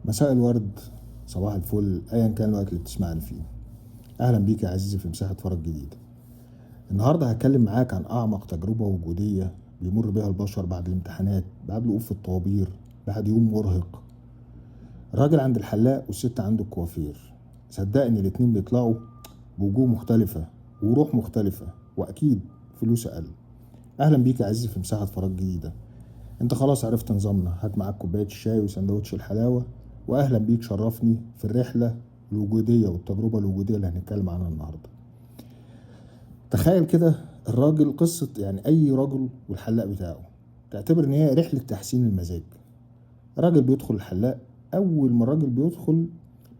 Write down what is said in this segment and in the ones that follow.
مساء الورد، صباح الفل، ايا كان الوقت اللي بتسمعني فيه. اهلا بيك يا عزيزي في مساحة فراغ جديدة. النهارده هتكلم معاك عن اعمق تجربه وجودية بيمر بيها البشر بعد الامتحانات، بعد الوقوف في الطوابير، بعد يوم مرهق. الراجل عند الحلاق والست عند الكوافير. صدقني الاتنين بيطلعوا بوجوه مختلفة وروح مختلفة، واكيد فلوس اقل. اهلا بيك يا عزيزي في مساحة فراغ جديدة. انت خلاص عرفت نظامنا، هات معاك كوباية الشاي وسندوتش الحلاوة، واهلا بيك، شرفني في الرحلة الوجودية والتجربة الوجودية اللي هنتكلم عنها النهارده. تخيل كده الراجل، قصة يعني اي رجل والحلاق بتاعه، تعتبر ان هي رحله تحسين المزاج. الراجل بيدخل الحلاق، اول ما الراجل بيدخل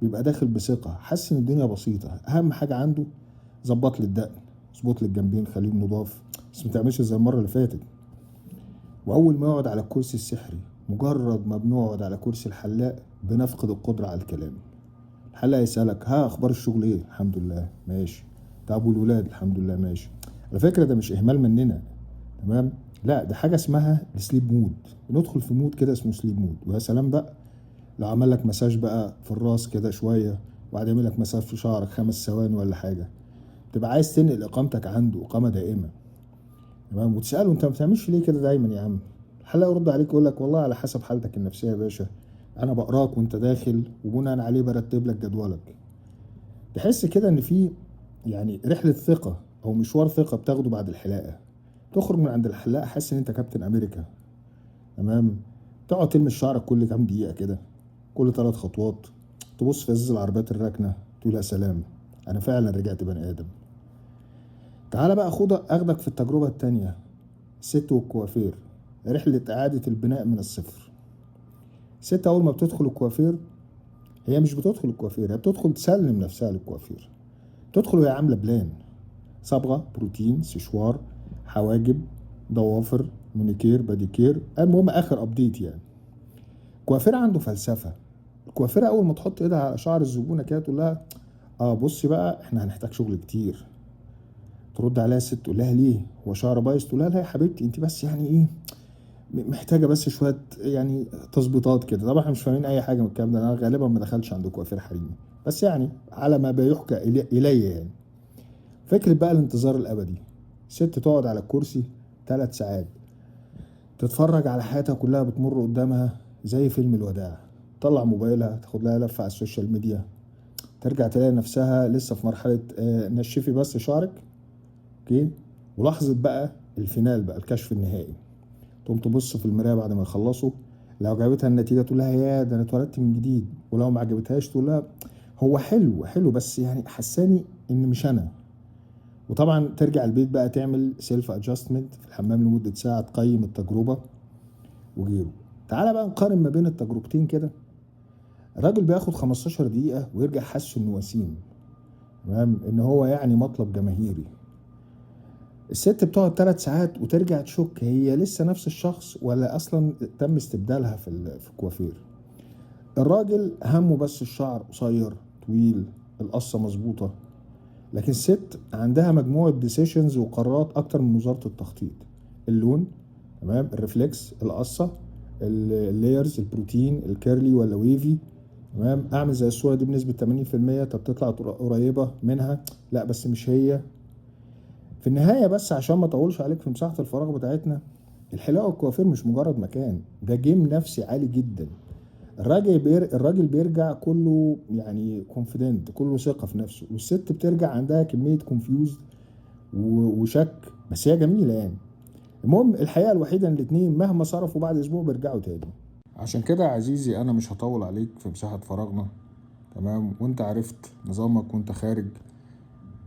بيبقى داخل بثقة، حاسس ان الدنيا بسيطة، اهم حاجة عنده ظبط لي الدقن، اظبط لي الجنبين، خليهم نضاف، بس ما تعملش زي المرة اللي فاتت. واول ما يقعد على الكرسي السحري، مجرد ما بنقعد على كرسي الحلاق بنفقد القدرة على الكلام. الحلاق يسألك: ها، اخبار الشغل ايه؟ الحمد لله ماشي. طب والولاد؟ الحمد لله ماشي. على فكرة ده مش اهمال مننا، تمام؟ لا، ده حاجة اسمها ال sleep mode. بندخل في mode كده اسمه sleep mode. ويا سلام بقى لو عمل لك مساج بقى في الراس كده شوية، وبعد يعمل لك مساج في شعرك 5 ثواني ولا حاجة، تبقى عايز تنقل اقامتك عنده اقامة دائمة، تمام؟ وتسأله: انت ما بتعملش ليه كده دايما يا عم؟ الحلاق يرد عليك يقول لك: والله على حسب حالتك النفسية يا باشا، انا بقراك وانت داخل وبناء عليه برتب لك جدولك. تحس كده ان في يعني رحلة ثقة او مشوار ثقة بتاخده بعد الحلاقة. تخرج من عند الحلاق حاسس ان انت كابتن امريكا، تمام؟ تقعد تلمس شعرك كل كام دقيقة كده، كل 3 خطوات، تبص في ازاز العربيات الراكنة تقول: يا سلام، انا فعلا رجعت بني ادم. تعالى بقى اخدك في التجربة التانية، الست والكوافير، رحلة إعادة البناء من الصفر. الست أول ما بتدخل الكوافير، هي مش بتدخل الكوافير، هي بتدخل تسلم نفسها للكوافير. تدخل وهي عاملة plan: صبغة، بروتين، سشوار، حواجب، ضوافر، مونيكير، باديكير، المهم آخر update يعني. الكوافير عنده فلسفة. الكوافير أول ما تحط إيدها على شعر الزبونة كده تقول لها: اه بصي بقى، احنا هنحتاج شغل كتير. ترد عليها الست تقول لها: ليه، هو شعر بايظ؟ تقول لها: لا يا حبيبتي، انت بس يعني ايه، محتاجه بس شوية يعني تظبيطات كده. طبعا احنا مش فاهمين اي حاجة من الكلام ده، انا غالبا ما دخلتش عند كوافير حريمي، بس يعني على ما بيحكى الي يعني. فكرة بقى الانتظار الابدي، ست تقعد على الكرسي 3 ساعات تتفرج على حياتها كلها بتمر قدامها زي فيلم الوداع. تطلع موبايلها تاخد لها لفه على ال social media، ترجع تلاقي نفسها لسه في مرحلة نشفي بس شعرك، okay؟ ولحظة بقى ال final بقى، الكشف النهائي، تقوم تبص في المراية بعد ما يخلصوا، لو عجبتها النتيجة تقول لها: يا ده انا اتولدت من جديد، ولو ما عجبتهاش تقول لها: هو حلو حلو بس يعني حساني ان مش انا. وطبعا ترجع البيت بقى تعمل self adjustment في الحمام لمدة ساعة، تقيم التجربة وغيره. تعالى بقى نقارن ما بين التجربتين كده. الراجل بياخد 15 دقيقة ويرجع حاسس انه وسيم، تمام؟ ان هو يعني مطلب جماهيري. الست بتقعد 3 ساعات وترجع تشك هي لسه نفس الشخص ولا اصلا تم استبدالها في الكوافير. الراجل همه بس الشعر قصير طويل، القصة مظبوطه، لكن الست عندها مجموعة decisions وقرارات اكتر من وزارة التخطيط: اللون، تمام؟ ال reflex، القصه، ال layers، البروتين، ال curly ولا wavy، تمام؟ اعمل زي الصورة دي بنسبة 80%، طب تطلع قريبه منها، لا بس مش هي في النهاية. بس عشان ما اطولش عليك في مساحة الفراغ بتاعتنا، الحلاقة والكوافير مش مجرد مكان، ده game نفسي عالي جدا. الراجل بيرجع كله يعني confident، كله ثقة في نفسه، والست بترجع عندها كمية confused وشك، بس هي جميلة يعني. المهم الحقيقة الوحيدة ان الاتنين مهما صرفوا بعد اسبوع بيرجعوا تاني. عشان كده يا عزيزي انا مش هطول عليك في مساحة فراغنا، تمام؟ وانت عرفت نظامك، وانت خارج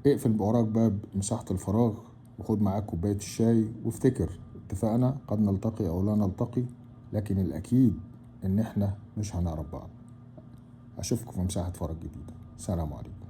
اقفل بوراك باب مساحة الفراغ وخد معاك كوباية الشاي، وافتكر اتفقنا: قد نلتقي أو لا نلتقي، لكن الأكيد إن إحنا مش هنعرف بعض. أشوفكم في مساحة فراغ جديدة. سلام عليكم.